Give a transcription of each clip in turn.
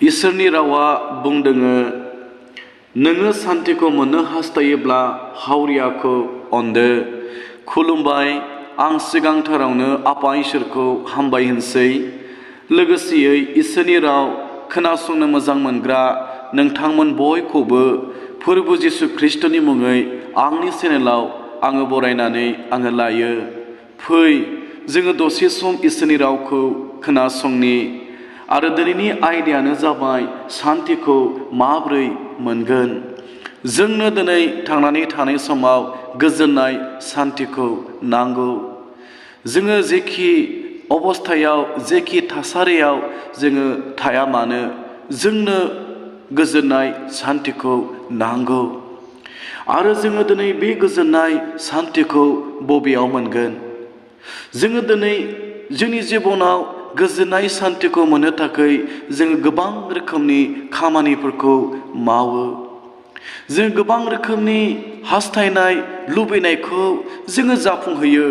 इसोरनि रावा बुंदोङो नोङो सान्तिखौ मोननो हास्थायोब्ला हावरियाखौ अनदो। खुलुमबाय, आं सिगांथारावनो आफा इसोरखौ हामबाय होनसै। लोगोसेयै इसोरनि राव खोनासंनो मोजां मोनग्रा नोंथांमोन बयखौबो फोरबो जिसु ख्रिस्टनि मुङै आंनि चेनेलाव आङो बरायनानै आङो लायो। फै जोङो दसे सम इसोरनि रावखौ खोनासंनि। आरो दिनैनि आयदायानो जाबाय सान्तिखौ माब्रै मोनगोन। जोंनो दिनै थांनानै थानाय समाव गोजोननाय सान्तिखौ नांगौ। जोङो जेखि अबस्थायाव जेखि थासारियाव जोङो थाया मानो जोंनो गोजोननाय सान्तिखौ नांगौ। आरो जोङो दिनै बे गोजोननाय सान्तिखौ बबेयाव मोनगोन? जोङो दिनै जोंनि जिबनाव गोजोननाय सान्तिखौ मोननो थाखाय जोङो गोबां रोखोमनि खामानिफोरखौ मावो। जों गोबां रोखोमनि हास्थायनाय लुबैनायखौ जोङो जाफुंहोयो।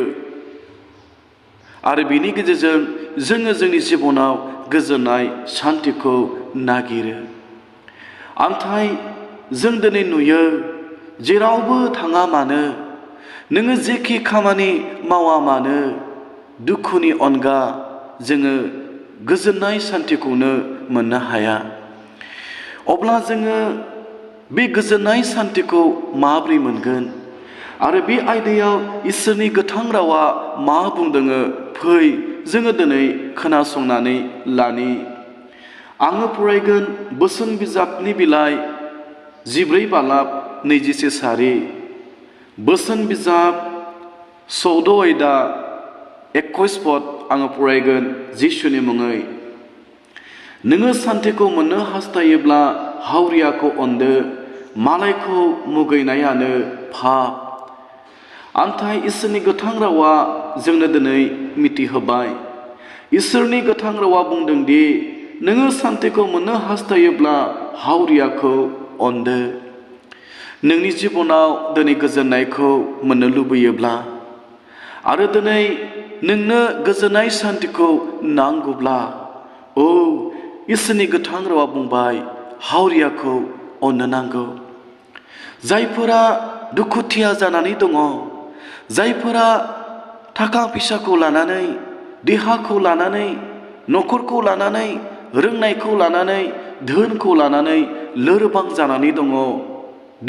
आरो बेनि गेजेरजों जोङो जोंनि जिबनाव गोजोननाय सान्तिखौ नागिरो। नाथाय जों दिनै नुयो जेरावबो थाङा मानो नोङो जेखि खामानि मावा मानो दुखुनि अनगा जोङो गोजोननाय सान्तिखौनो मोननो हाया। अब्ला जोङो बे गोजोननाय सान्तिखौ माब्रै मोनगोन? आरो बे आयदायाव इसोरनि गोथां रावा मा बुंदोङो फै जोङो दिनै खोनासंनानै लानि। आङो फरायगोन बोसोन बिजाबनि बिलाइ 14 बालाब 21 सारि। बोसोन बिजाब 14 आयदा 21 पद आङो फरायगोन जिसुनि मुङै। नोङो सान्तिखौ मोननो हास्थायोब्ला हावरियाखौ अनदो, मालायखौ मुगैनायानो पाप। नाथाय इसोरनि गोथां रावा जोंनो दिनै मिथिहोबाय। इसोरनि गोथां रावा बुंदोंदि नोङो सान्तिखौ मोननो हास्थायोब्ला हावरियाखौ अनदो। नोंनि जिबनाव दिनै गोजोननायखौ मोननो लुबैयोब्ला आरो दिनै नोंनो गोजोननाय सान्तिखौ नांगौब्ला इसोरनि गोथां रावा बुंबाय हावरियाखौ अननो नांगौ। जायफोरा दुखुथिया जानानै दङ, जायफोरा थाखा फैसाखौ लानानै, देहाखौ लानानै, न'खरखौ लानानै, रोंनायखौ लानानै, धोनखौ लानानै लोरबां जानानै दङ,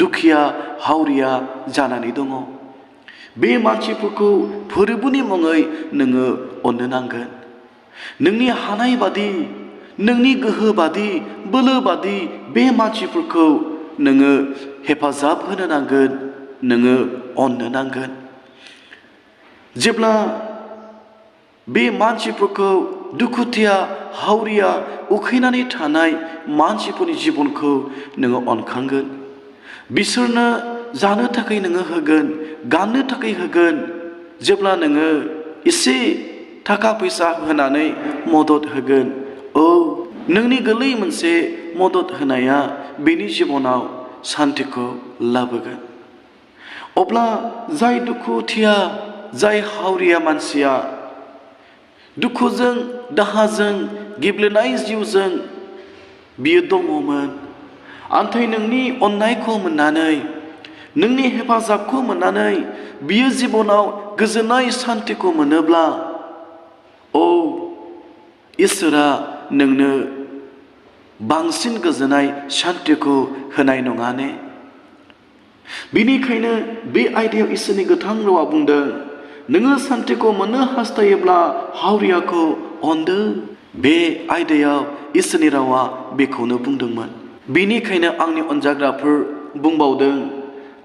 दुखिया हावरिया जानानै दङ, बे मानसिफोरखौ फोरबोनि मुङै नोङो अननो नांगोन। नोंनि हानाय बादि, नोंनि गोहो बादि, बोलो बादि बे मानसिफोरखौ नोङो हेफाजाब होनो नांगोन, नोङो अननो नांगोन। जेब्ला बे मानसिफोरखौ दुखुथिया हावरिया उखैनानै थानाय मानसिफोरनि जिबनखौ नोङो अनखांगोन, बिसोरनो जानो थाखाय नोङो होगोन, गाननो थाखाय होगोन। जेब्ला नोङो एसे थाखा फैसा होनानै मदद होगोन, नोंनि गोरलै मोनसे मदद होनाया बेनि जिबनाव सान्तिखौ लाबोगोन। अब्ला जाय दुखुथिया, जाय हावरिया मानसिया दुखुजों दाहाजों गेब्लेनाय जिउजों बियो दङमोन, नाथाय नोंनि अननायखौ मोननानै, नोंनि हेफाजाबखौ मोननानै बियो जिबनाव गोजोननाय सान्तिखौ मोनोब्ला इसोरा नोंनो बांसिन गोजोननाय सान्तिखौ होनाय नङा ने? बिनिखायनो बे आयदायाव इसोरनि गोथां रावा बुंदों नोङो सान्तिखौ मोननो हास्थायोब्ला हावरियाखौ अनदो। बे आयदायाव इसोरनि रावा बेखौनो बुंदोंमोन। बिनिखायनो आंनि अनजाग्राफोर बुंबावदों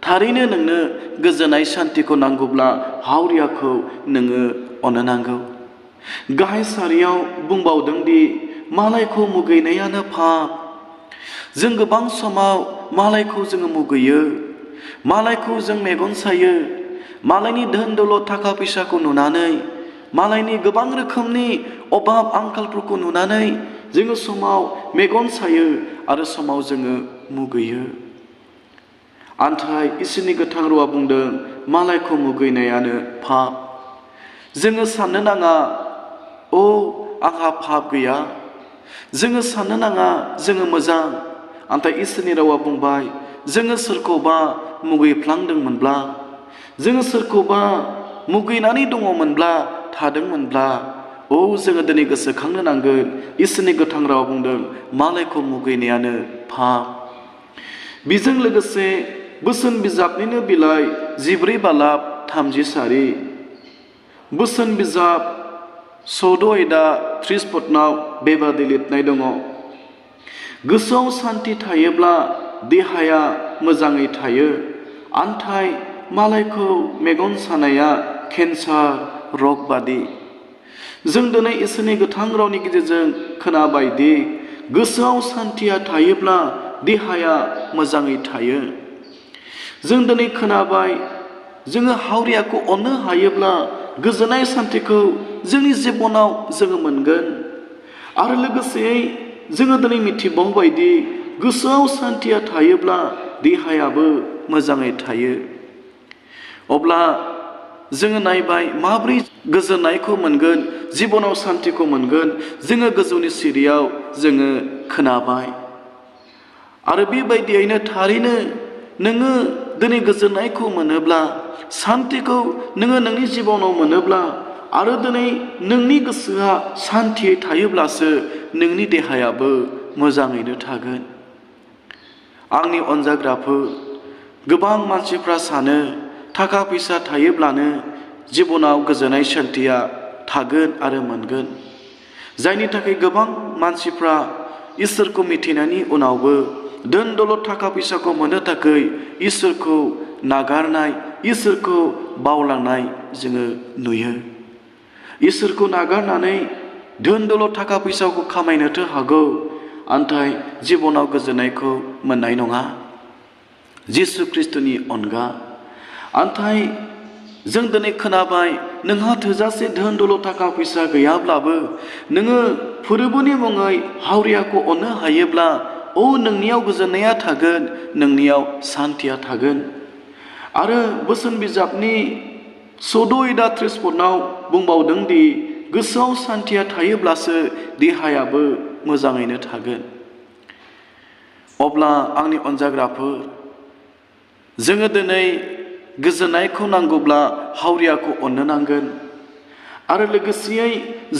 थारैनो नोंनो गोजोननाय सान्तिखौ नांगौब्ला हावरियाखौ नोङो अननो नांगौ। गाहाय सारियाव बुंबावदों दि मालायखौ मुगैनायानो पाप। जों गोबां समाव मालायखौ जोङो मुगैयो, मालायखौ जों मेगन सायो, मालायनि धोन दौलत थाखा फैसाखौ नुनानै, मालायनि गोबां रोखोमनि अभाब आंखालफोरखौ नुनानै जोङो समाव मेगन सायो आरो समाव जोङो मुगैयो। नाथाय इसोरनि गोथां रावा बुंदों मालायखौ मुगैनायानो पाप। जोङो साननो नाङा आंहा पाप गैया, जोङो साननो नाङा जोङो मोजां, नाथाय इसोरनि रावा बुंबाय जोङो सोरखौबा मुगैफ्लांदोंमोनब्ला, जोङो सोरखौबा मुगैनानै दङमोनब्ला थादोंमोनब्ला, जोङो दिनै गोसोखांनो नांगोन इसोरनि गोथां रावा बुंदों मालायखौ मुगैनायानो पाप। बेजों लोगोसे बोसोन बिजाबनिनो बिलाइ 14 बालाब 30 सारि, बोसोन बिजाब 14 आयदा 30 पदनाव बेबादि लिरनाय दङ, गोसोआव सान्थि थायोब्ला देहाया मोजाङै थायो, आन्थाय मालायखौ मेगन सानाया केन्सार रग बादि। जों दिनै इसोरनि गोथां रावनि गेजेरजों खोनाबायदि गोसोआव सान्थिया थायोब्ला देहाया मोजाङै थायो। जों दिनै खोनाबाय जोङो हावरियाखौ अननो हायोब्ला गोजोननाय सान्थिखौ जोंनि जिबनाव जोङो मोनगोन। आरो लोगोसेयै जोङो दिनै मिथिबावबायदि गोसोआव सान्थिया थायोब्ला देहायाबो मोजाङै थायो। अब्ला जोङो नायबाय माब्रै गोजोननायखौ मोनगोन, जिबनाव सान्थिखौ मोनगोन, जोङो गोजौनि सिरियाव जोङो खोनाबाय। आरो बेबायदियैनो थारैनो नोङो दिनै गोजोननायखौ मोनोब्ला, सान्थिखौ नोङो नोंनि जिबनाव मोनोब्ला, आरो दिनै नोंनि गोसोआ सान्थियै थायोब्लासो नोंनि देहायाबो मोजाङैनो थागोन। आंनि अनजाग्राफोर, गोबां मानसिफ्रा सानो थाखा फैसा थायोब्लानो जिबनाव गोजोननाय सान्थिया थागोन आरो मोनगोन, जायनि थाखाय गोबां मानसिफ्रा इसोरखौ मिथिनायनि उनावबो धोन दौलत थाखा फैसाखौ मोननो थाखाय इसोरखौ नागारनाय, इसोरखौ बावलांनाय जोङो नुयो। इसोरखौ नागारनानै धोन दौलत थाखा फैसाखौ खामायनोथ' हागौ, नाथाय जिबनाव गोजोननायखौ मोननाय नङा जिसु ख्रिस्ट'नि अनगा। नाथाय जों दिनै खोनाबाय नोंहा थोजासे धोन दौलत थाखा फैसा गैयाब्लाबो नोङो फोरबोनि मुङै हावरियाखौ अननो हायोब्ला नोंनियाव गोजोननाया थागोन, नोंनियाव सान्थिया थागोन। आरो बोसोन बिजाबनि 14 आयदा 30 पदनाव बुंबावदों दि गोसोआव सान्थिया थायोब्लासो देहायाबो मोजाङैनो थागोन। अब्ला आंनि अनजाग्राफोर, जोङो दिनै गोजोननायखौ नांगौब्ला हावरियाखौ अननो नांगोन। आरो लोगोसेयै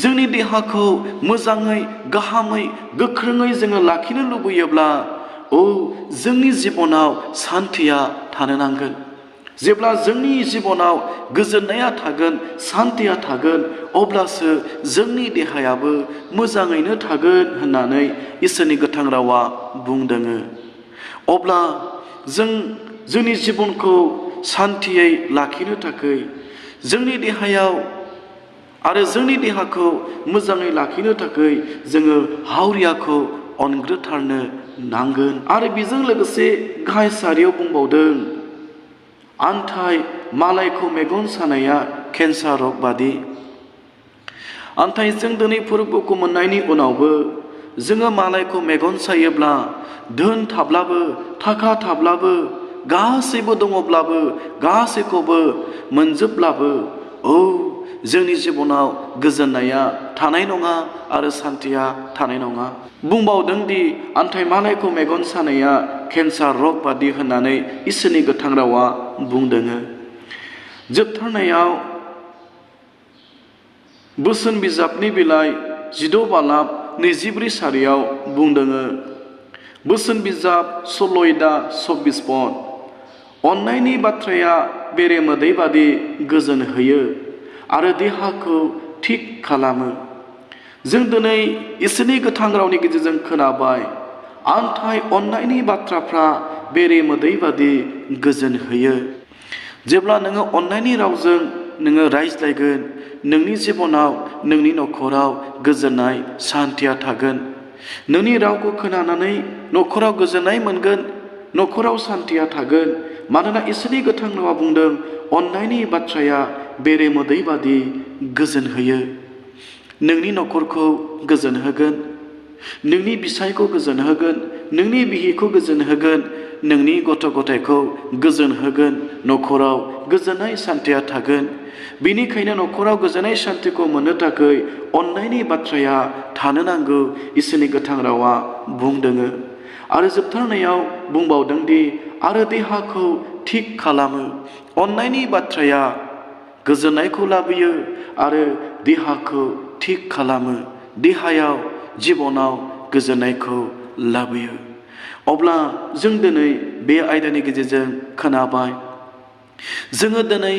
जोंनि देहाखौ मोजाङै गाहामै गोख्रोङै जोङो लाखिनो लुबैयोब्ला जोंनि जिबनाव सान्थिया थानो नांगोन। जेब्ला जोंनि जिबनाव गोजोननाया थागोन, सान्थिया थागोन, अब्लासो जोंनि देहायाबो मोजाङैनो थागोन होननानै इसोरनि गोथां रावा बुंदों। अब्ला जों जोंनि जिबनखौ सान्थियै लाखिनो थाखाय जोंनि देहायाव आरो जोंनि देहाखौ मोजाङै लाखिनो थाखाय जोङो हावरियाखौ अनग्रोथारनो नांगोन। आरो बेजों लोगोसे गाहाय सारियाव बुंबावदों आन्थाय मालायखौ मेगन सानाया केन्सार रग बादि। आन्थाय जों दिनै फोरबोखौ मोननायनि उनावबो जोङो मालायखौ मेगन सायोब्ला, धोन थाब्लाबो थाखा थाब्लाबो गासैबो दङब्लाबो गासैखौबो मोनजोबब्लाबो जोंनि जिबनाव गोजोननाया थानाय नङा आरो सान्थिया थानाय नङा। बुंबावदों दि आन्थाय मालायखौ मेगन सानाया केन्सार रग बादि होननानै इसोरनि गोथां रावा बुंदों। जोबथारनायाव बोसोन बिजाबनि बिलाइ 16 बालाब 24 सारियाव बुंदों, बोसोन बिजाब 16 आयदा 24 पद, अननायनि बाथ्राया बेरे मोदै बादि गोजोन होयो आरो देहाखौ थिग खालामो। जों दिनै इसोरनि गोथां रावनि गेजेरजों खोनाबाय आन्थाय अननायनि बाथ्राफ्रा बेरे मोदै बादि गोजोन होयो। जेब्ला नोङो अननायनि रावजों नोङो रायज्लायगोन, नोंनि जिबनाव नोंनि न'खराव गोजोननाय सान्थिया थागोन। नोंनि रावखौ खोनानानै न'खराव गोजोननाय मोनगोन, न'खराव सान्थिया थागोन। मानोना इसोरनि गोथां रावा बुंदों अननायनि बाथ्राया बेरे मोदै बादि गोजोन होयो। नोंनि न'खरखौ गोजोन होगोन, नोंनि बिसायखौ गोजोन होगोन, नोंनि बिहिखौ गोजोन होगोन, नोंनि गथ' गथायखौ गोजोन होगोन, न'खराव गोजोननाय सान्थिया थागोन। बेनिखायनो न'खराव गोजोननाय सान्थिखौ मोननो थाखाय अननायनि बाथ्राया थानो नांगौ, इसोरनि गोथां रावा बुंदों। आरो जोबथारनायाव बुंबावदों दि आरो देहाखौ थिग खालामो। अननायनि बाथ्राया गोजोननायखौ लाबोयो आरो देहाखौ थिग खालामो, देहायाव जिबनाव गोजोननायखौ लाबोयो। अब्ला जों दिनै बे आयदानि गेजेरजों खोनाबाय, जोङो दिनै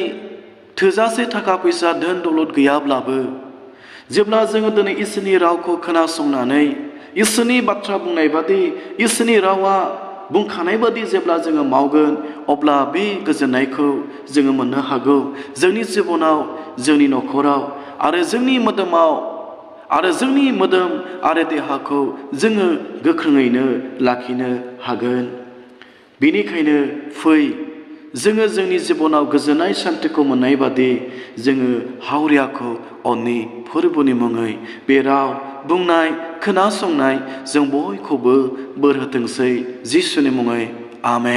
थोजासे थाखा फैसा धोन दौलत गैयाब्लाबो जेब्ला जोङो दिनै इसोरनि रावखौ खोनासंनानै इसोरनि बाथ्रा बुंनाय बादि, इसोरनि रावा बुंखानाय बादि जेब्ला जोङो मावगोन, अब्ला बे गोजोननायखौ जोङो मोननो हागौ जोंनि जिबनाव, जोंनि न'खराव आरो जोंनि मोदोमाव। आरो जोंनि मोदोम आरो देहाखौ जोङो गोख्रोङैनो लाखिनो हागोन। बेनिखायनो फै, जोङो जोंनि जिबनाव गोजोननाय सान्थिखौ मोननाय बादि जोङो हावरियाखौ अननि फोरबोनि मुङै बे राव बुंनाय, खोनासंनाय जों बयखौबो बोर होथोंसै, जिसुनि मुङै आमेन।